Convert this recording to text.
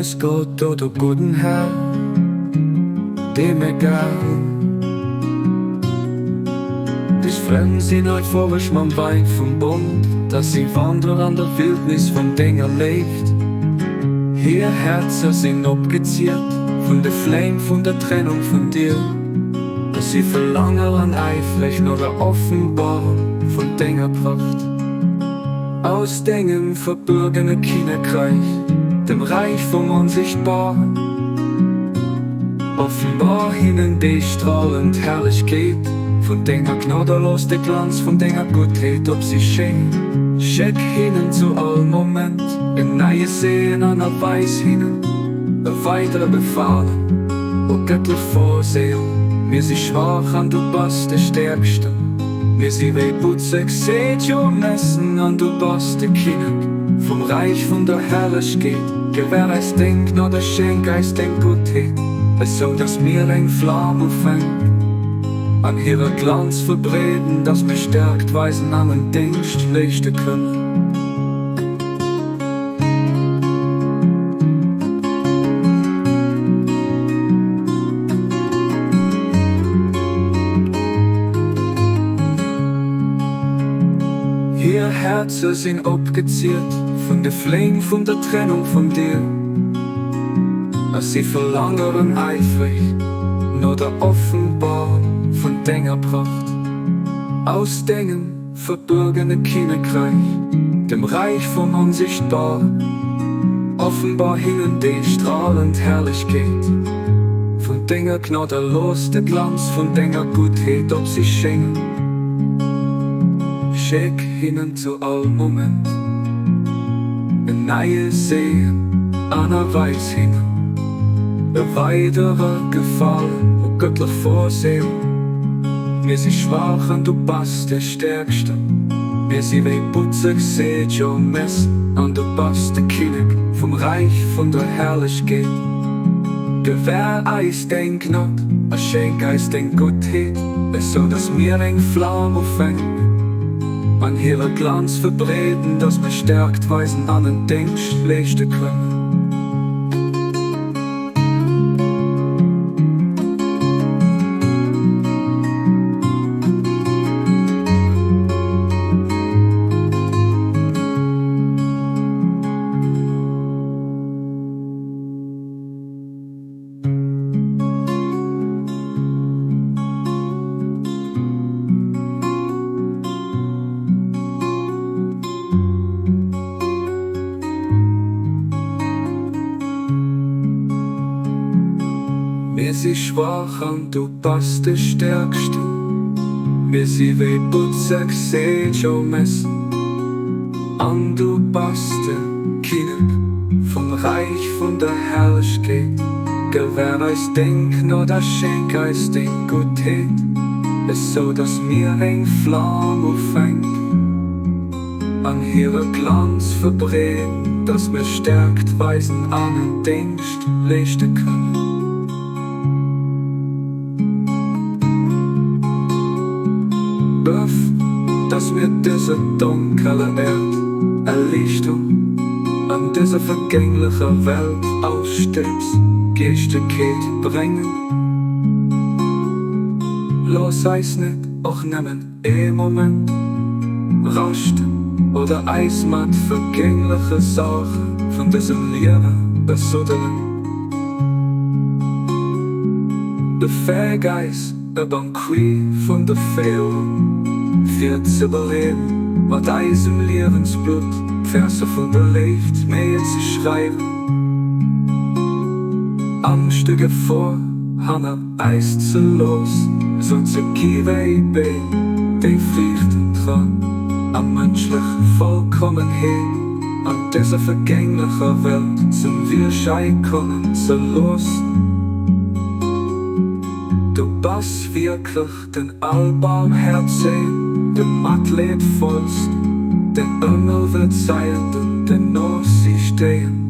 eis Gott, o du gudden Här, dee mir gär hunn. Dech Frënn sinn euphoresch mam Wäin vum Bond, dass si wanderen an der Wildnis vun denger Léift. Hir Häerzer sinn opgeziert vun de Fläm vun der Trennung vun dir, a si verlangeren äifreg no der Offenbarung vun denger Pracht. Aus dengem verbuergene Kinnekräich, dem Räich vum Onsichtbaren, offenbar hinnen déi stralend Herrlechkeet vun denger Gnod a looss de Glanz vun denger Guttheet op si schéngen. Schéck hinnen zu all Moment en neie Seen an erweis hinnen e weidere Gefalen, o gëttlech Vorsehung, mir si schwaach an du bass de Stäerksten. Mir si wéi butzeg Seejomessen an du bass de Kinnek vum Räich vun der Herrlechkeet. Gewähr eis deng Gnod a schenk eis deng Guttheet, esou dass mir eng Flam ufänken an hire Glanz verbreeden, dass mir Stärkt weisen an en Déngscht leeschte kënnen. Hir Häerzer sinn opgeziert vun de Fléim vun der Trennung vun dir, a si verlangeren äifreg no der Offenbarung vun denger Pracht. Aus dengem verbuergene Kinnekräich, dem Räich vum Onsichtbaren, offenbar hinnen déi stralend Herrlechkeet vun denger Gnod a looss de Glanz vun denger Guttheet op si schéngen. Schéck hinnen zu all Moment en neie Seen an erweis hinnen e weidere Gefalen, o gëttlech Vorsehung. Mir si schwaach an du bass de Stäerksten. Mir si wéi butzeg Seejomessen an du bass de Kinnek vum Räich vun der Herrlechkeet. Gewähr eis deng Gnod a schenk eis deng Guttheet, esou dass mir eng Flam ufänken an hire Glanz verbreeden, dass mir Stärkt weisen an en Déngscht leeschte kënnen. Mir si schwaach an du bass de Stäerksten, mir si wéi butzeg Seejomessen an du bass de Kinnek vum Räich vun der Herrlechkeet. Gewähr eis deng Gnod a schenk eis deng Guttheet, esou datt mir eng Flam ufänken. An hire Glanz verbreeden, dass mir Stärkt weisen an en Déngscht leeschte kënnen. Böff, dass mir dëser donkeler Erd Erliichtung an dëser vergänglecher Welt aus Stéps Gerechtegkeet bréngen. Looss eis net och nëmmen Ee Moment raschten oder eis mat vergängleche Saache vun dësem Liewe besuddelen. Befäeg eis e Banquet vun der Féierung virzebereeden, mat eisem Liewensblutt d'Verser vun der Léift méi ze schreiwen. Angscht a Gefor hanner. Eis ze loossen, esou ze gi wéi Beem, déi Friichten dran a mënschlech Vollkommenheet an dëser vergänglecher Welt zum Virschäi kommen ze loossen. Du bass wierklech den Allbarmhäerzegen, de Matleedvollsten, den Ëmmelverzeienden, den Nosiichtegen.